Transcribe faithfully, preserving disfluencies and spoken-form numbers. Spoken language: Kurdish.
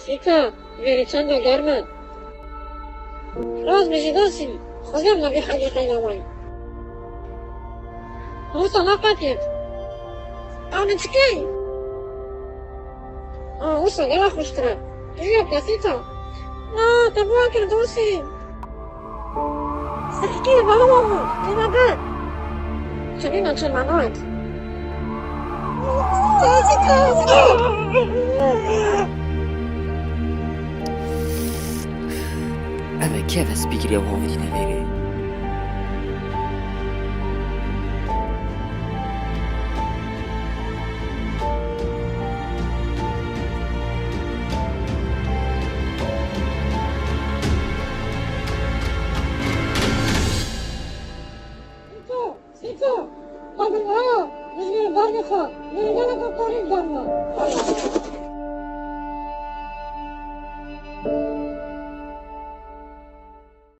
Sîka, vêrê çanda germ e. Rast bijî dostî, xwezem navê hedîqeyê namayî. Wisa naqetiyek. Ew ne çikey? A, wisa gela xweştir e. Jiya kesîta. Na, te biwa kir dostî. Sirkî bala baba, lê me be. Çimîna çil me nayet. Ev e kê ve spîkirî ew havîtîne vêrê? Sîko, Sîko, xwedin aya, ji vê berdixwe, vê gelek parîk derna.